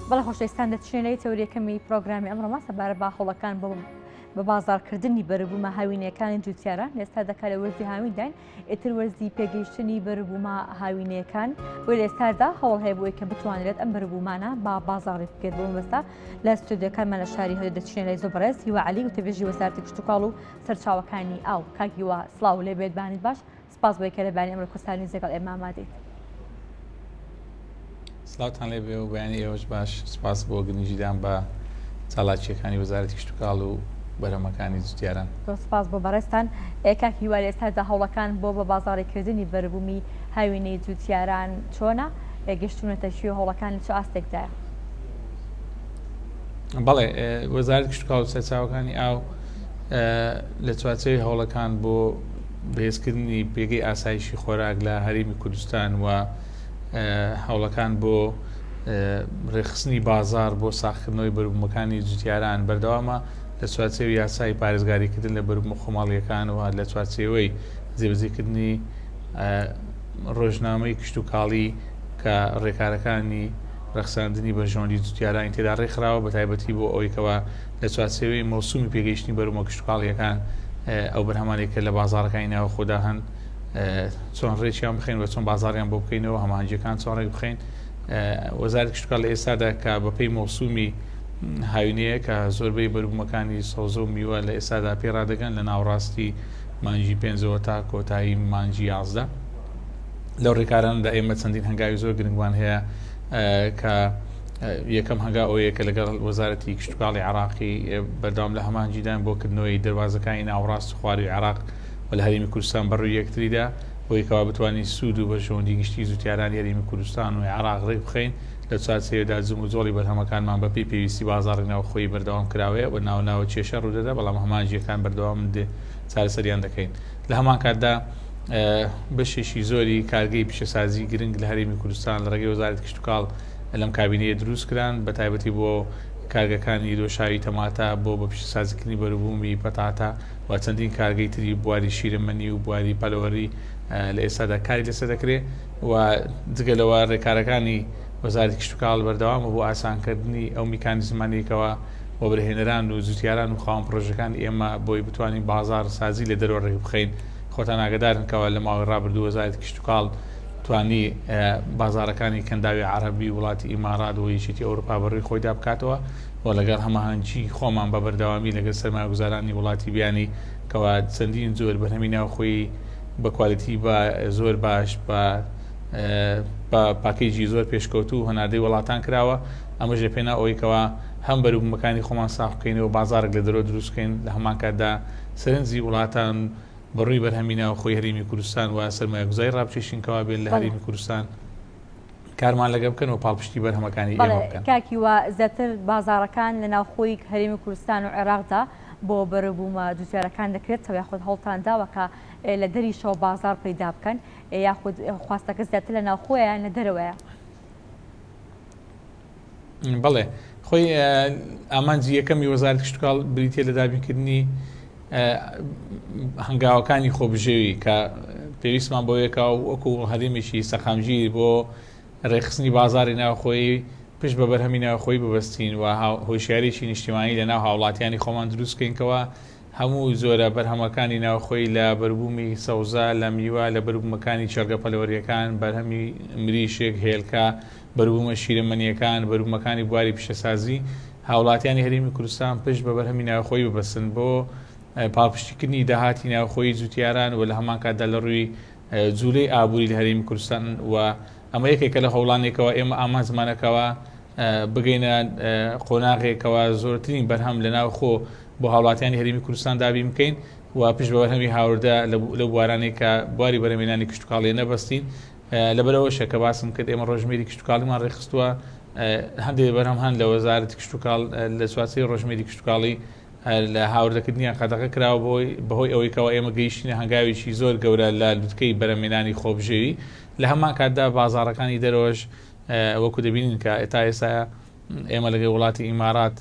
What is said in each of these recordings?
بەڵێ خۆشەویستان دەچینە لای تەوەری یەکەمی پرۆگرامی ئەمڕۆمان سەبارەت بە هەوڵەکان بۆ بە بازاڕکردنی بەروبوومە هاوینەکانی جوتیاران ئێستا دەکا لە وەرزی هاوینداین ئیتر وەرزی پێگەیشتنی بەروبوومە هاوینەیەکان بۆ لە ئێستادا هەوڵ هەیە بۆی کە بتوانرێت ئەم بەروبوومانە بە بازاڕی بکرێت بۆ مەبەستە لە ستۆدیۆکانمان لە شاری هەولێر دەچینە لای زۆر بەڕێز هیوا عەلی وتەبێژی وەزارەتی کشتوکاڵ و سەرچاوەکانی ئاو کاک هیوا سڵاو لێبێت بانیت باش سپاس بۆی کە لە بەیانی ئەمڕۆ کوردستان نیوز لەگەڵ ئێمە ئامادەیت. سڵاوتان لێ بێ و بەیانی ئێوەش باش سپاس بۆ گرنگیدان بە چالاکییەکانی وەزارەتی کشتوکاڵ و بەرهەمەکانی جوتیاران. زۆر سپاس بۆ بەڕێزتان. کاک هیوا لە ئێستادا هەوڵەکان بۆ بە بازاڕیکردنی بەروبوومی هاوینەی جوتیاران چۆنە؟ گەشتوونەتە کوێ و هەوڵەکان لە چ ئاستێکدایە؟ بەڵێ وەزارەتی کشتوکاڵ و سەرچاوەکانی ئاو لە چوارچێوەی هەوڵەکان بۆ بەهێزکردنی پێگەی ئاسایشی خۆراک لە هەرێمی کوردستان و هەوڵەکان بۆ ڕێکخستنی بازار بۆ ساخکردنەوەی بەروبوومەکانی جوتیاران بەردەوامە لە چوارچێوەی یاسای پارێزگاریکردن لە بەروبوومە خۆماڵییەکان و لە چوارچێوەی جێبەجێکردنی ڕۆژنامەی کشتوکاڵی کە ڕێکارەکانی ڕەخساندنی بەرژەوەندی جوتیارانی تێدا ڕێکخراوە بەتایبەتی بۆ ئەوەی کەوا لە چوارچێوەی مەوسومی پێگەیشتنی بەروبوومە کشتوکاڵییەکان ئەو بەرهەمانەی کە لە بازاڕەکانی ناوخۆدا هەن چۆن ڕێکیان بخەین و چۆن بازاڕیان بۆ بکەینەوە هەماهەنگیەکان چۆن ڕێک بخەین وەزارەتی کشتوکاڵ لە ئێستادا کە بەپێی مەوسومی هاوینەیە کە زۆربەی بەروبوومەکانی سەوزە و میوە لە ئێستادا پێ ڕادەگەن لە ناوەڕاستی مانگی پێنجەوە تا کۆتایی مانگی 11 لەو ڕێکارانەدا ئێمە چەندین هەنگاوی زۆر گرنگمان هەیە کە یەکەم هەنگاو ئەوەیە کە لەگەڵ وەزارەتی کشتوکاڵی عێراقی بەردەوام لە هەماهەنگیدان بۆ کردنەوەی دەروازەکانی ناوەڕاست و خوارووی عێراق و لە هەرێمی کوردستان بەڕووی یەکتریدا بۆی کەوا بتوانین سوود و بەرژەوەندی گشتی جوتیارانی هەرێمی کوردستان و عێراق ڕێکبخەین لە چوارچێوەدا جموجۆڵی بەرهەمەکانمان بەپێی پێویستی بازاڕی ناوخۆیی بەردەوام کراوەیە و ناوە ناوە کێشە ڕوودەدا بەڵام هەماهەنگییەکان بەردەوامن چارەسەریان دەکەین لە هەمان کاتدا بەشێکی زۆری کارگەی پیشەسازی گرنگ لە هەرێمی کوردستان لە ڕێگەی وەزارەتی کشتوکاڵ لەم کابینەیە دروست کران، بە تایبەتی بۆ کارگەکانی دۆشاوی تەماتە، بۆ بە پیشەسازیکردنی بەروبوومی پەتاتە و چەندین کارگەی تری بواری شیرەمەنی و بواری پەلەوەری لە ئێستادا کاری لەسەر دەکرێت و جگە لەوە ڕێکارەکانی وەزارەتی کشتوکاڵ بەردەوامە بۆ ئاسانکردنی ئەو میکانیزمانەی کەوا وەبەرهێنەران و جوتیاران و خاوەن پڕۆژەکانی ئێمە بۆی بتوانین بازاڕسازی لە دەرەوە ڕێکبخەین خۆتان ئاگادارن کەوا لە ماوەی ڕابردوو وەزارەتی کشتوکاڵ توانی بازاڕەکانی کەنداوی عەڕەبی، وڵاتی ئیماڕات و یەکێتی ئەوروپا بە ڕووی خۆیدا بکاتەوە و لەگەڵ هەماهەنگی خۆمان بە بەردەوامی لەگەل سەرمایەگوزارانی وڵاتی بیانی کەوا چەندین جۆر بەرهەمی ناوخۆیی بە کوالیتی بە زۆر باش بە بە پاکێجی زۆر پێشکەوتوو هەناردەی وڵاتان کراوە ئەمەش لە پێناو ئەوەی کەوا هەم بەروبوومەکانی خۆمان ساغ بکەینەوە بازاڕێک لە دەرەوە دروست بکەین لە هەمان کاتدا سەرنجی وڵاتان بەڕووی بەرهەمی ناوخۆی هەرێمی کوردستان و سەرمایەگوزاری ڕابکێشین کەوا بێن لە هەرێمی کوردستان کارمان لەگە بکەن و پاڵپشتی بەرهەمەکانی ئێمە بکەن. کاک هیوا زیاتر بازاڕەکان لە ناوخۆی هەرێمی کوردستان و عێراقدا بۆ بەروبوومە جوتیارەکان دەکرێتەوە یاخود هەوڵتان داوە کە لە دەریشەوە بازاڕ پەیدا بکەن یاخود خواستەکە زیاتر لە ناوخۆیە یان لە دەرەوەیە؟ بەڵێ خۆی ئامانجی یەکەمی وەزارەتی کشتوکاڵ بریتە لە دابینکردنی هەنگاوەکانی خۆبژێوی کە پێویستمان بۆ یەکە و وەکو هەرێمێکی سەقامگیر بۆ ڕێکخستنی بازاری ناوخۆیی پشت بە بەرهەمی ناوخۆی ببەستین و هۆشیاریی نیشتیمانی لە ناو هاوڵاتیانی خۆمان دروستکەینکەوە هەموو جۆرە بەرهەمەکانی ناوخۆی لە بەروبوومی سەوزە، لە میوە، لە بەروبوومەکانی کێڵگە پەلەوەرییەکان، بەرهەمی مریشک، هێلکە، بەروبوومە شیرەمەنییەکان، بەروبوومەکانی بواری پیشەسازی، هاوڵاتیانی هەرێمی کوردستان پشت بە بەرهەمی ناوخۆیی ببەستن بۆ پاڵپشتیکردنی داهاتی ناوخۆیی جوتیاران و لە هەمان کاتدا لە ڕووی جوولەی ئابووری لە هەرێمی کوردستان و ئەمە یەکێکە لە هەوڵانێکەوە ئێمە ئامانجمانەکەوە بگەینە قۆناغێکەوە زۆرترین بەرهەم لە ناوخۆ بۆ هاوڵاتیانی هەرێمی کوردستان دابین بکەین و پشت بە بەرهەمی هاوردە لەو بوارانەی کە بواری بەرهەمهێنانی کشتوکاڵیە نەبەستین لەبەرئەوەشە کە باسم کرد ئێمە ڕۆژمێری کشتوکاڵیمان ڕێکخستووە هەندێک بەرهەم هەن لە وەزارەتی کشتوکاڵ لە چوارچێوەی ڕۆژمێری کشتوکاڵی لە هاوردەکردنیان قەدەغە کراوە بۆی بەهۆی ئەوەی کەەوە ئێمە گەیشتینە هەنگاوێکی زۆر گەورە لە لوتکەی بەرەمێنانی خۆبژێوی لە هەمان کاتدا بازاڕەکانی دەرەوەش وەکو دەبینین کە تا ئێستا ئێمە لەگەڵ وڵاتی ئیمارات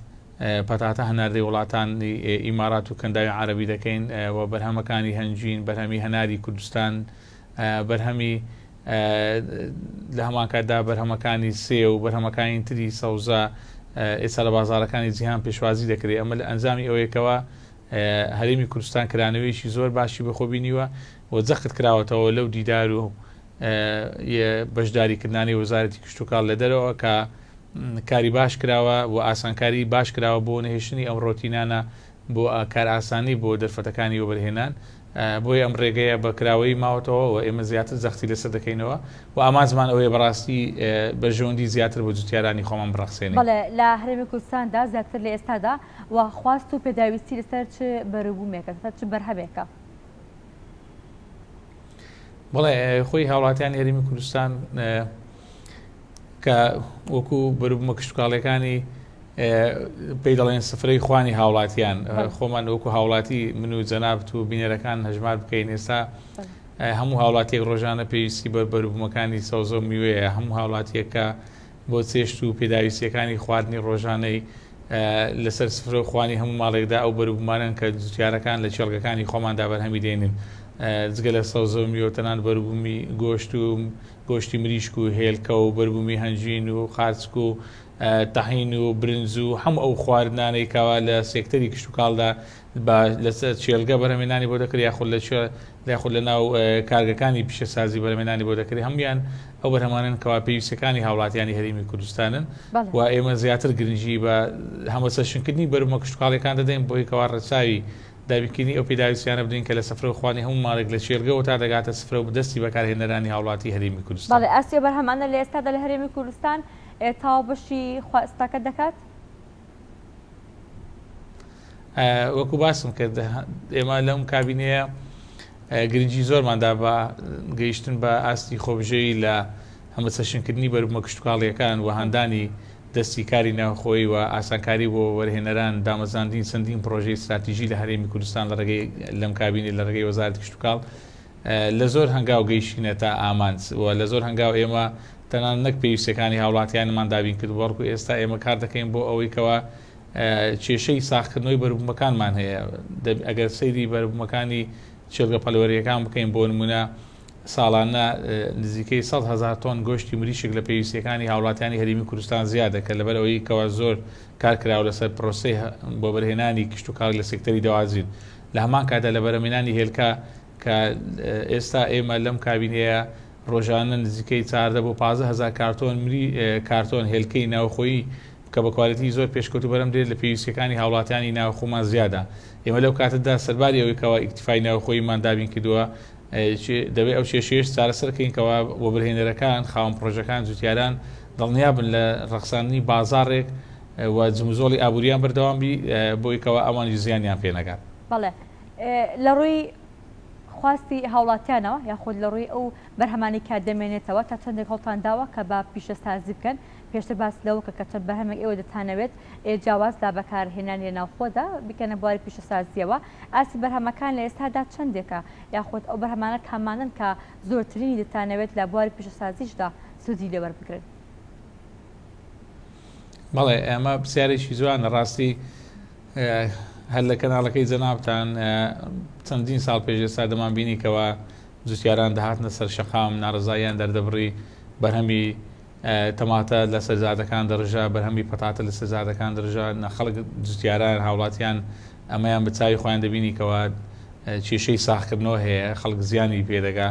پەتاتە هەناردەی وڵاتانی ئیمارات و کەنداوی عەرەبی دەکەین و بەرهەمەکانی هەنجین، بەرهەمی هەناری کوردستان، بەرهەمی. لە هەمان کاتدا بەرهەمەکانی سێو و بەرهەمەکانی تری سەوزە ئێستا لە بازاڕەکانی جیهان پێشوازی دەکرێت. ئەمە لە ئەنجامی ئەوەیە کەوا هەرێمی کوردستان کرانەوەیەکی زۆر باشی بەخۆ بینیوە و جەخت کراوەتەوە لەو دیدار و بەشداریکردنانی وەزارەتی کشتوکاڵ لە دەرەوە کە کاری باش کراوە و ئاسانکاری باش کراوە بۆ نەهێشتنی ئەم ڕۆتینانە بۆ کارئاسانی بۆ دەرفەتەکانی وەبەرهێنان، بۆیە ئەم ڕێگەیە بە کراوەیی ماوەتەوە و ئێمە زیاتر جەختی لەسەر دەکەینەوە و ئامانجمان ئەوەیە بەڕاستی بەرژەوەندی زیاتر بۆ جوتیارانی خۆمان بڕەخسێنین. بەڵێ، لە هەرێمی کوردستاندا زیاتر لە ئێستادا و خواست و پێداویستی لەسەر چ بەروبوومێکە، لەسەر چ بەرهەمێکە؟ بەڵێ، خۆی هاوڵاتیانی هەرێمی کوردستان کە وەکو بەروبوومە کشتوکاڵیەکانی پێی دەڵێن سفرەی خوانی هاوڵاتیان، خۆمان وەکو هاوڵاتی من و جەنابت و بینەرەکان هەژمار بکەین، ئێستا هەموو هاوڵاتیەک ڕۆژانە پێویستی بە بەروبوومەکانی سەوزە و میوەیە، هەموو هاوڵاتیەکە بۆ چێشت و پێداویستیەکانی خواردنی ڕۆژانەی لەسەر سفرە و خوانی هەموو ماڵێکدا ئەو بەروبوومانەن کە جوتیارەکان لە کێڵگەکانی خۆماندا بەرهەمی دێنن، جگە لە سەوزە و میوە تەنان بەروبوومی گۆشت و گۆشتی مریشک و هێلکە و بەربوومی هەنجوین و قارچک و تەحین و برنج و هەموو ئەو خواردنانەی کەوا لە سێکتەری کشتوکاڵدا بە لەسەر چێلگە بەرهەمێنانی بۆ دەکرێت یاخود لە یاخود لە ناو کارگەکانی پیشەسازی بەرهەمێنانی بۆ دەکرێت، هەموویان ئەو بەرهەمانەن کەوا پێویستەکانی هاوڵاتیانی هەرێمی کوردستانن و ئێمە زیاتر گرنگی بە هەمەچەشنکردنی بەروبوومە کشتوکاڵیەکان دەدەین بۆی کەوا ڕەچاوی دابینکردنی ئەو پێداویستیانە بدەین کە لە سفرە و خوانی هەموو ماڵێک لە کێڵگەوە تا دەگاتە سفرە و دەستی بەکارهێنەرانی هاوڵاتی هەرێمی کوردستان. بەڵێ ئاستی ئەو بەرهەمانە لە ئێستادا لە هەرێمی کوردستان تەواو بەشی خواستەکە دەکات؟ وەکو باسم کرد ئێمە لەم کابینەیە گرنگی زۆرمان دا بە گەیشتن بە ئاستی خۆبژێوی لە هەمەچەشنکردنی بەروبوومە کشتوکاڵییەکان و هاندانی دەستی کاری ناوخۆیی و ئاسانکاری بۆ وەبەرهێنەران، دامەزراندنی چەندین پڕۆژەی ستراتیژی لە هەرێمی کوردستان لە ڕێگەی لەم کابینەی لە ڕێگەی وەزارەتی کشتوکاڵ لە زۆر هەنگاو گەیشتینەتە ئامانج و لە زۆر هەنگاو ئێمە تەنانەت نەک پێویستیەکانی هاوڵاتیانمان دابین کرد بەڵکو ئێستا ئێمە کار دەکەین بۆ ئەوەی کەوا کێشەی ساغکردنەوەی بەروبوومەکانمان هەیە ئەگەر سەیری بەروبوومەکانی چێلگە پەلوەریەکان بکەین بۆ نمونە ساڵانە نزیکەی 100,000 تۆن گۆشتی مریشک لە پێویستیەکانی هاوڵاتیانی هەرێمی کوردستان زیادە کە لەبەر ئەوەی کەوا زۆر کار کراوە لەسەر پرۆسەی وەبەرهێنانی کشتوکاڵی لە سێکتەری دەواجین لە هەمان کاتدا لە بەرهەمهێنانی هێلکە کە ئێستا ئێمە لەم کابینەیە ڕۆژانە نزیکەی 14 بۆ 15 هەزار کارتۆن مری کارتۆن هێلکەی ناوخۆیی کە بە کوالێتی زۆر پێشکەوتوو بەرهەم دێت لە پێویستیەکانی هاوڵاتیانی ناوخۆمان زیادە ئێمە لەو کاتەدا سەرباری ئەوەی کەوا ئیکتیفای ناوخۆییمان دابین کردووە دەبێت ئەو کێشەیەش چارەسەر کەین کەوا وەبەرهێنەرەکان، خاوەن پڕۆژەکان، جوتیاران دڵنیابن لە ڕەخساندنی بازاڕێک و جموجۆڵی ئابووریان بەردەوام بی بۆی کەوا ئەوانیش زیانیان پێ نەگات. بەڵێ لە ڕووی خواستی هاوڵاتیانەوە یاخود لە ڕووی ئەو بەرهەمانەی کە دەمێنێتەوە تا چەندێک هەوڵتان داوە کە بە پیشەسازی بکەن؟ پێشتر باست لەوە کرد کە چەند بەرهەمێک ئێوە دەتانەوێت جیاواز لە بەکارهێنانی لە ناوخۆدا بیکەنە بواری پیشەسازییەوە، ئاستی بەرهەمەکان لە ئێستادا چەندێکە یاخود ئەو بەرهەمانە کامانەن کە زۆرترینی دەتانەوێت لە بواری پیشەسازیشدا سوودی لێ وەربگرن؟ بەڵێ ئەمە پرسیارێکی جوانە ڕاستی هەر لە کەناڵەکەی جەنابتان چەندین ساڵ پێش ئێستا دەمان بینی کەوا جوتیاران دەهاتنە سەر شەقام ناڕەزاییان دەردەبڕی بەرهەمی تەماتە لەسەر جادەکان دەڕژا، بەرهەمی پەتاتە لەسەر جادەکان دەڕژا، خەڵک جوتیاران هاوڵاتیان ئەمەیان بە چاوی خۆیان دەبینی کەوا کێشەی ساغکردنەوە هەیە، خەڵک زیانی پێ دەگا.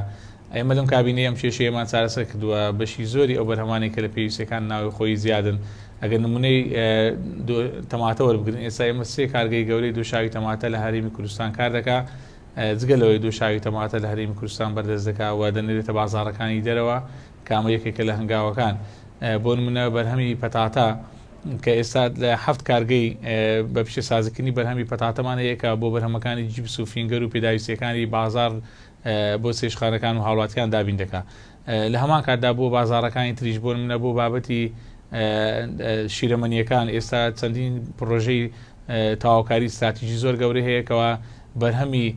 ئێمە لەم کابینەی ئەم کێشەیەمان چارەسەر کردووە، بەشی زۆری ئەو بەرهەمانەی کە لە پێویستیەکان ناوخۆیی زیادن، ئەگەر نمونەی تەماتە وەربگرن، ئێستا ئێمە سێ کارگەی گەورەی دۆشاوی تەماتە لە هەرێمی کوردستان کار دەکا، جگە لەوەی دۆشاوی تەماتە لە هەرێمی کوردستان بەردەست دەکا و دەنێرێتە بازاڕەکانی دەرەوە، کە ئەمە یەکێکە لە هەنگاوەکان. بۆ نمونە بەرهەمی پەتاتە کە ئێستا لە حەفت کارگەی بە پیشەسازیکردنی بەرهەمی پەتاتەمان هەیە کە بۆ بەرهەمەکانی جیپس و finger و پێداویستیەکانی بازاڕ بۆ چێشتخانەکان و هاوڵاتیان دابین دەکا. لە هەمان کاتدا بۆ بازاڕەکانی تریش بۆ نمونە بۆ بابەتی شیرەمەنیەکان ئێستا چەندین پڕۆژەی تەواوکاری ستراتیژی زۆر گەورە هەیە کەوا بەرهەمی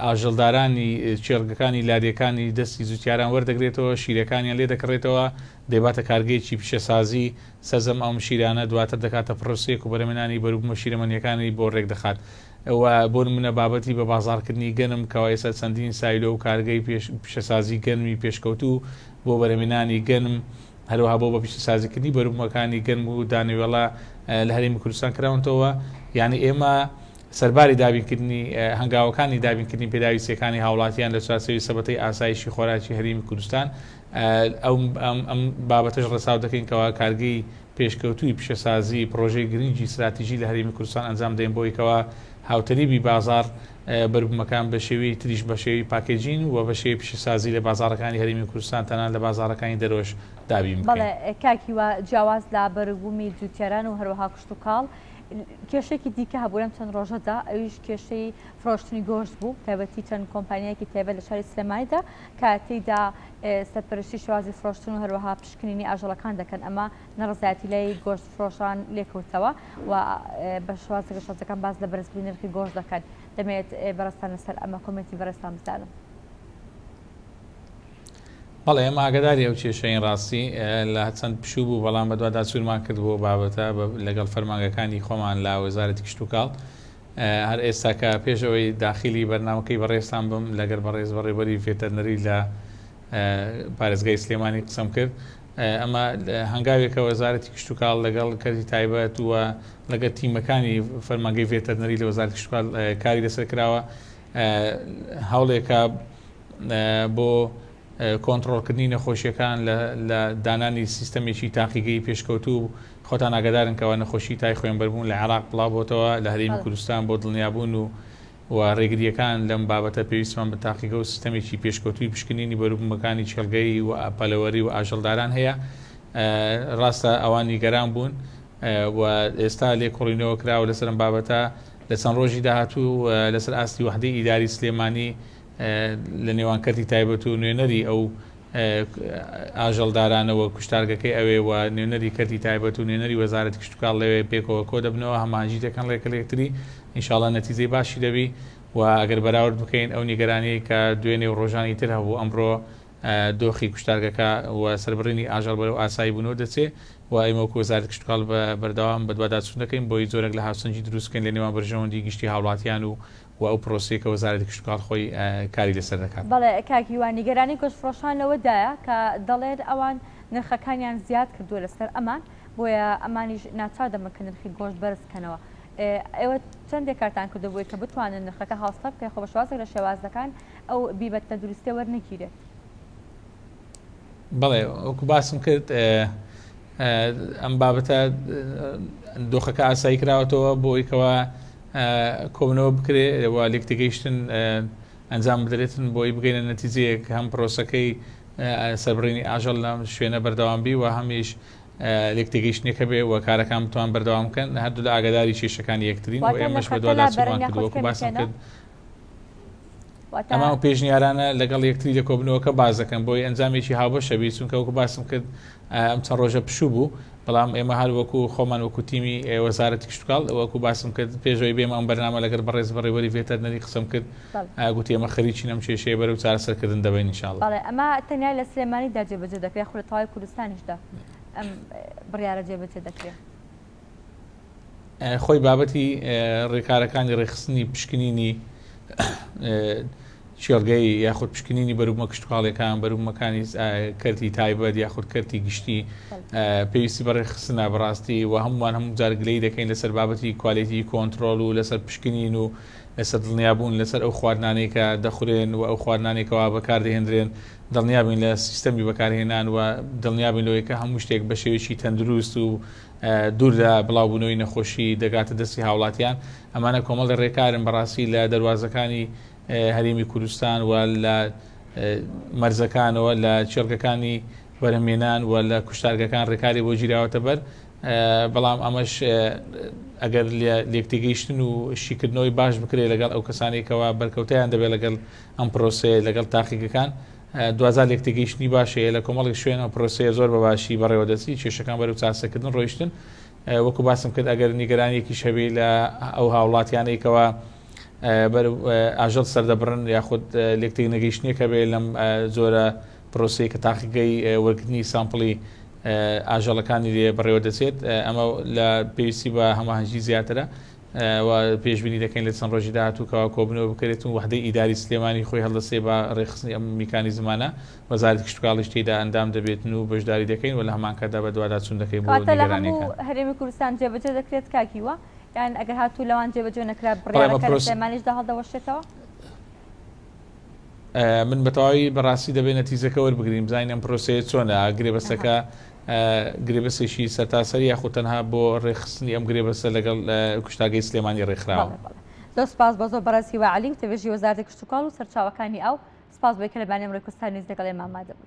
ئاژەڵدارانی کێڵگەکانی لادێکانی دەستی جوتیاران وەردەگرێتەوە، شیرەکانیان لێ دەکڕێتەوە، دەیباتە کارگەیەکی پیشەسازی، سەرجەم ئەم شیرانە دواتر دەکاتە پڕۆسەیەک و بەرهەمهێنانی بەروبوومە شیرەمەنییەکانی بۆ ڕێکدەخات و بۆ نموونە بابەتی بە بازاڕکردنی گەنم کەوا ئێستا چەندین سایلۆ و کارگەی پیشەسازی گەنمی پێشکەوتوو بۆ بەرهەمهێنانی گەنم، هەروەها بۆ بەپیشەسازیکردنی بەروبوومەکانی گەنم و دانەوێڵە لە هەرێمی کوردستان کراونەتەوە. یانی ئێمە سەرباری دابینکردنی هەنگاوەکانی دابینکردنی پێداویستییەکانی هاوڵاتیان لە چوارچێوەی سەبەتەی ئاسایشی خۆراکی هەرێمی کوردستان، ئەو ئەم بابەتەش ڕەچاو دەکەین کەوا کارگەی پێشکەوتووی پیشەسازی پڕۆژەی گرنگی ستراتیژی لە هەرێمی کوردستان ئەنجام دەین بۆی کەوا هاوتەریبی بازاڕ بەروبوومەکان بە شێوەی تریش بە شێوەی packaging و بە شێوەی پیشەسازی لە بازاڕەکانی هەرێمی کوردستان تەنانەت لە بازاڕەکانی دەرەوەش دابین بکەین. بەڵێ کاک هیوا، جیاواز لە بەروبوومی جووتیاران و هەروەها کشتوکاڵ، کێشەیەکی دیکە هەبوو لەم چەند ڕۆژەدا، ئەویش کێشەی فرۆشتنی گۆشت بوو، تایبەتی چەند کۆمپانیایەکی تایبەت لە شاری سلێمانیدا کە تێیدا سەرپەرشتی شێوازی فرۆشتن و هەروەها پشکنینی ئاژەڵەکان دەکەن، ئەمە ناڕەزایەتی لای گۆشت فرۆشان لێکەوتەوە و بە شێوازێک لە شێوازەکان باس لە بەرزبوونی نرخی گۆشت دەکەن. دەمەوێت بەڕێزتان لەسەر ئەمە comment ی بەڕێزتان بزانم. بەڵێ ئێمە ئاگاداری ئەو کێشەین ڕاستی لە چەند پشوو بوو بەڵام بەدواداچوونمان کرد بۆ بابەتە لەگەڵ فەرمانگەکانی خۆمان لە وەزارەتی کشتوکاڵ هەر ئێستا کە پێش ئەوەی داخیلی بەرنامەکەی بەڕێزتان بم لەگەر بەڕێز بەڕێوبەری ڤێتەرنەری لە پارێزگای سلێمانی قسەم کرد ئەمە هەنگاوێکە وەزارەتی کشتوکاڵ لەگەڵ کەرتی تایبەت و لەگەڵ تیمەکانی فەرمانگەی ڤێتەرنەری لە وەزارەتی کشتوکاڵ کاری لەسەر کراوە هەوڵێکە بۆ کۆنتڕۆڵکردنی نەخۆشیەکان لە دانانی سیستەمێکی تاقیگەی پێشکەوتوو، خۆتان ئاگادارن کەوا نەخۆشی تای خوێنبەربوون لە عێراق بڵاوبۆتەوە لە هەرێمی کوردستان بۆ دڵنیابوون و و ڕێگرییەکان لەم بابەتە پێویستمان بە تاقیگە و سیستەمێکی پێشکەوتووی پشکنینی بەروبوومەکانی کێڵگەیی و پەلەوەری و ئاژەڵداران هەیە ڕاستە ئەوان نیگەران بوون و ئێستا لێکۆڵینەوە کراوە لەسەر ئەم بابەتە لە چەند ڕۆژی داهاتوو لەسەر ئاستی وەحدەی ئیداری سلێمانی لە نێوان کەرتی تایبەت و نوێنەری ئەو ئاژەڵدارانەوە کوشتارگەکەی ئەوێ و نوێنەری کەرتی تایبەت و نوێنەری وەزارەتی کشتوکاڵ لەوێ پێکەوە کۆ دەبنەوە هەماهەنگی دەکەن ڕێکە لە یەکتری ئینشاڵا نەتیجەی باشی دەبی و ئەگەر بەراورد بکەین ئەو نیگەرانیەی کە دوێنێ و ڕۆژانی تر هەبوو ئەمڕۆ دۆخی کوشتارگەکە و سەربڕینی ئاژەڵ بەرەو ئاسایی بوونەوە دەچێ و ئێمە وەکو وەزارەتی کشتوکاڵ بە بەردەوام بەدواداچوون دەکەین بۆی جۆرێک لە هاوسەنگی دروست بکەین لە نێوان بەرژەوەندی گشتی هاوڵاتیان و و ئەو پرۆسەیە کە وەزارەتی کشتوکاڵ خۆی کاری لەسەر دەکات. بەڵێ کاک هیوا، نیگەرانی گۆشتفرۆشان لەوەدایە کە دەڵێن ئەوان نرخەکانیان زیاد کردووە لەسەر ئەمان، بۆیە ئەمانیش ناچار دەبن کە نرخی گۆشت بەرز بکەنەوە. ئێوە چەندێک کارتان کردووە بۆی کە بتوانن نرخەکە هاوسەنگ بکەن خۆ بە شێوازێک لە شێوازەکان ئەو بیمە تەندروستیە وەرنەگیرێت؟ بەڵێ وەکو باسم کرد ئەم بابەتە دۆخەکە ئاسایی کراوەتەوە بۆ ئەوەی کەوا کۆبنەوە بکرێ و لێکتێگەیشتن ئەنجام بدرێتن بۆی بگەینە نەتیجەیەک هەم پرۆسەکەی سەربڕینی ئاژەڵ لەم شوێنە بەردەوام بی و هەمیش لێکتێگەیشتنێک هەبێ و کارەکان بتوان بەردەوام بکەن هەردوو لە ئاگاداری کێشەکانی یەکترین و ئێمەش بەدواداچوونمان کردووە وەکو باسم کرد ئەمە ئەو پێشنیارانە لەگەڵ یەکتری لە کۆبنەوەکە باس دەکەن بۆی ئەنجامێکی هاوبەش هەبی چونکە وەکو باسم کرد ئەم چەند ڕۆژە پشوو بوو بەڵام ئێمە هەر وەکو خۆمان وەکو تیمی وەزارەتی کشتوکاڵ وەکو باسم کرد پێشەوەی بێمە ئەم بەرنامە لەگەڵ بەڕێز بەڕێوەری ڤێتەرنەری قسەم کرد گوتی ئێمە خەریکین ئەم کێشەیە بەرەو چارەسەرکردن دەبەین ان شاء الله. بەڵێ ئەمە تەنیا لە سلێمانیدا جێبەجێ دەکرێت یاخود لە تەواوی کوردستانیشدا ئەم بڕیارە جێبەجێ دەکرێت؟ خۆی بابەتی ڕێکارەکانی ڕێکخستنی پشکنینی کێڵگەی یاخود پشکنینی بەروبومە کشتوکاڵیەکان بەروبومەکانی کەرتی تایبەت یاخود کەرتی گشتی پێویستی بە ڕێکخستنە بەڕاستی و هەمووان هەموو جار گلەیی دەکەین لەسەر بابەتی quality control و لەسەر پشکنین و لەسەر دڵنیابوون لەسەر ئەو خواردنانەی کە دەخورێن و ئەو خواردنانەی کەوا بەکاردەهێندرێن دڵنیابین لە سیستەمی بەکارهێنان و دڵنیابین لەوەی کە هەموو شتێک بە شێوەیەکی تەندروست و دوور لە بڵاوبوونەوەی نەخۆشی دەگاتە دەستی هاوڵاتیان، ئەمانە کۆمەڵی ڕێکارن بەڕاستی لە دەروازەکانی هەرێمی کوردستان و لە مەرزەکانەوە لە کێڵگەکانی بەرهەمێنان و لە کوشتارگەکان ڕێکاری بۆ گیراوەتە بەر بەڵام ئەمەش ئەگەر لێکتێگەیشتن و شیکردنەوەی باش بکرێت لەگەڵ ئەو کەسانێکەوە بەرکەوتیان دەبێت لەگەڵ ئەم پرۆسەیە لەگەڵ تاقیگەکان دواجار لێکتێگەیشتنی باش هەیە لە کۆمەڵێک شوێن ئەم پرۆسەیە زۆر بە باشی بەڕێوە دەچی کێشەکان بەرەو چارەسەرکردن ڕۆیشتن وەکو باسم کرد ئەگەر نیگەرانیەکیش هەبێ لە ئەو هاوڵاتیانەی کەوا بەر ئاژەڵ سەردەبڕن یاخود لێکتێک نەگەیشتنێک هەبێ لەم جۆرە پرۆسەیە کە تاقیگەی وەرگرتنی sample ی ئاژەڵەکانی لێ بەڕێوە دەچێت ئەمە لە پێویستی بە هەماهەنگی زیاترە. و پێشبینی دەکەین لە چەند ڕۆژی داهاتوو کەوا کۆبوونەوە بکرێت و وەحدەی ئیداری سلێمانی خۆی هەڵدەسێ بە ڕێکخستنی ئەم میکانیزمانە، وەزارەتی کشتوکاڵیش تێیدا ئەندام دەبێتن و بەشداری دەکەین و لە هەمان کاتدا بەدواداچوون دەکەین بۆ کەواتە لە نیگەرانییەکان. هەموو هەرێمی کوردستان جێبەجێ دەکرێت کاک هیوا؟ یان ئەگەر هاتوو لەوان جێبەجێ نەکرا بەڵێ ئەمە بڕیارەکە لە پرۆس. سلێمانیشدا هەڵدەوەشێتەوە؟ من بەتەواوی بەڕاستی دەبێت نەتیجەکە وەربگرین بزانین ئەم پرۆسەیە چۆنە گرێبەستەکە گرێبەستێکی سەرتاسەری یاخود تەنها بۆ ڕێکخستنی ئەم گرێبەستە لەگەڵ کوشتاگەی سلێمانی ڕێکخراوە. زۆر سپاس بۆ زۆر بەڕێز هیوا عەلی وتەبێژی وەزارەتی کشتوکاڵ و سەرچاوەکانی ئاو سپاس بۆی کە لە بەیانی ئەمڕۆی کوردستان نیوز لەگەڵ ئێمە ئامادە بووی.